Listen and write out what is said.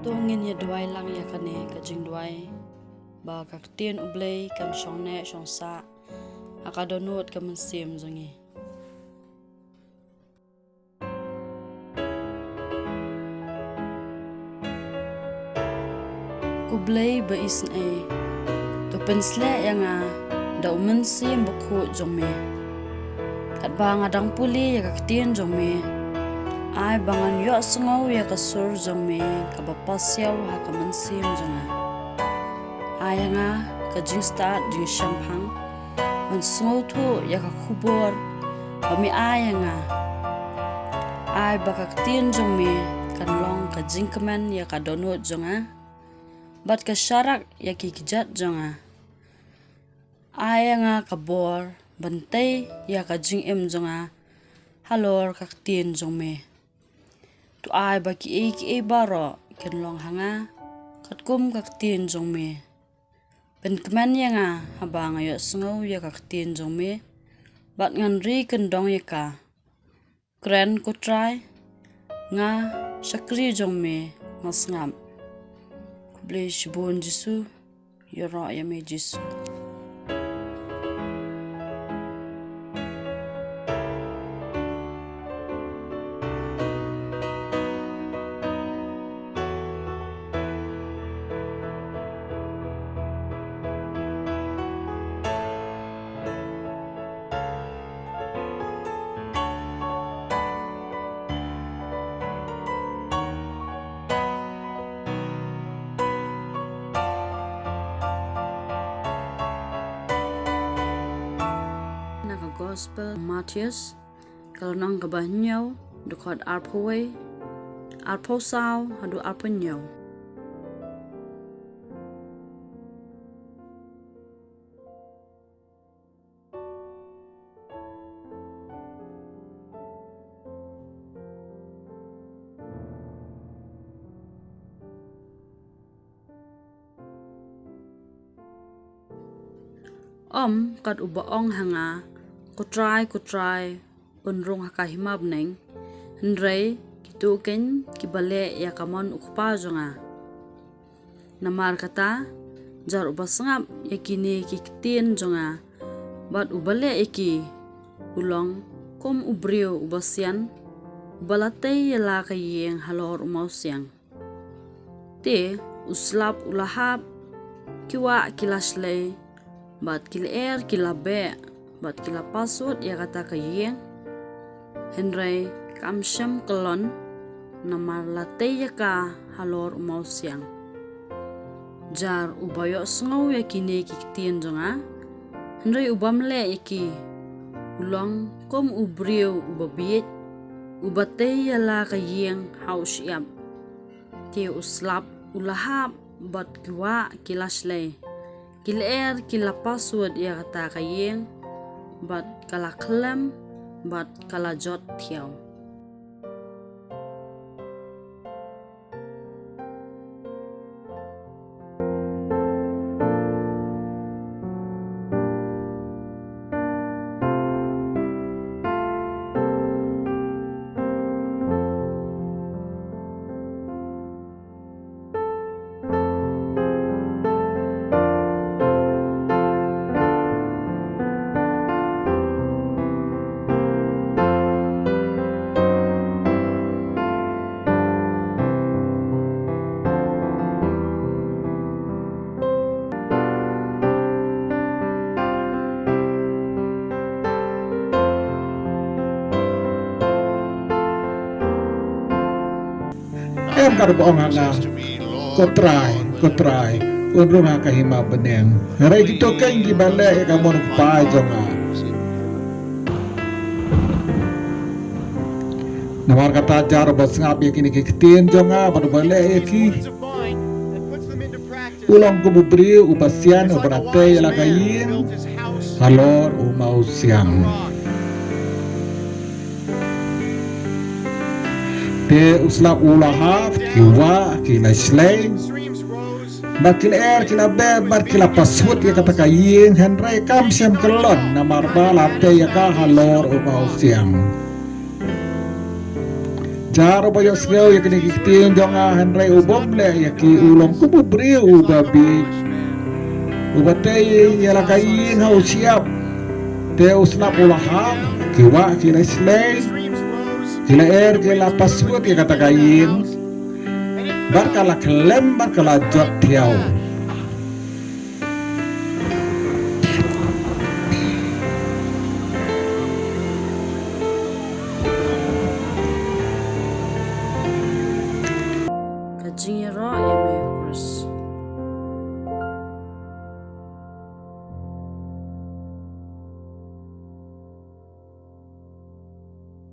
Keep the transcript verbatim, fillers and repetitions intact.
To ngin ïa duwai lang ïa kane ka jingduwai, ba ka ktien U Blei kan shong neh shong sah ha ka dohnud ka mynsiem jong ngi. Ko Blei ba isynei, to pynshlur ïa nga da u Mynsiem Bakhuid jong me. Katba nga dang pule ïa ka ktien jong me, ai ba ngan ïohsngew ïa ka sur jong me kaba pasiaw ha ka mynsiem jong nga. Ai ïa nga ka jingstad jingshemphang ban sngewthuh ïa ka khubor ba me ai ïa nga. Ai ba ka ktien jong me kan long ka jingkmen ïa ka dohnud jong nga bad ka sharak ïa ki kjat jong nga. Ai ïa nga ka bor ban tei ïa ka jingim jong nga halor ka ktien jong me. To ai ba kiei kiei baroh kin long ha nga katkum ka ktien jong me. Pynkmen ïa nga haba nga ïohsngew ïa ka ktien jong me bad ngan ri kyndong ïa ka. Kren ko Trai, nga shakri jong me, nga sngap. Khublei shibun Jisu, ïaroh ïa me Jisu. Na ka Gospel Mathaios, ka lynnong kaba hynñiew, dkhot arphew wei, arphew saw haduh arphew hynñiew. Ym kat uba ong ha nga, ko Trai, ko Trai, un rung ha ka hima bneng, hynrei kito kein kiba leh ïa ka mon u Kpa jong nga. Namar kata, jar uba sngap ïa kine ki ktien jong nga bad uba leh ïa ki, u long kum u briew uba sian, uba la tei ïa la ka ïing halor u mawsiang. Te u slap u la hap, ki wah ki la shlei, bad ki lyer ki la beh, bad ki la paswut ïa kata ka ïing. Hynrei kam shym kyllon, namar la tei ïa ka halor u mawsiang. Jar uba ïohsngew ïa kine ki ktien jong nga, hynrei u bym leh ïa ki, u long kum u briew uba bieit, uba tei ïa la ka ïing ha u shyiap. Te u slap u la hap, bad ki wah ki la shlei, ki lyer ki la paswut ïa kata ka ïing, bad ka la khlem, bad ka la jot thiaw. Em kat ba ong ha nga, ko Trai, ko Trai, un rung ha ka hima bneng. Hynrei kito kein kiba leh ïa ka mon u Kpa jong nga. Namar kata jar uba sngap ïa kine ki ktien jong nga bad uba leh ïa ki, u long kum u briew uba sian uba la tei ïa la ka ïing halor u mawsiang. Te u slap u la hap, ki wah ki la shlei, bad ki lyer ki la beh, bad ki la paswut ïa kata ka ïing, hynrei kam shym kyllon, namar ba la tei ïa ka halor u mawsiang. Jar uba ïohsngew ïa kine ki ktien jong nga, hynrei u bym leh ïa ki u long kum u briew uba bieit, uba tei ïa la ka ïing ha u shyiap. Te u shnap u la hap, ki wah ki la shlei, ki la er ki la pasut ïa kata ka ïing. Bad ka la khlem bad ka la jot thiaw.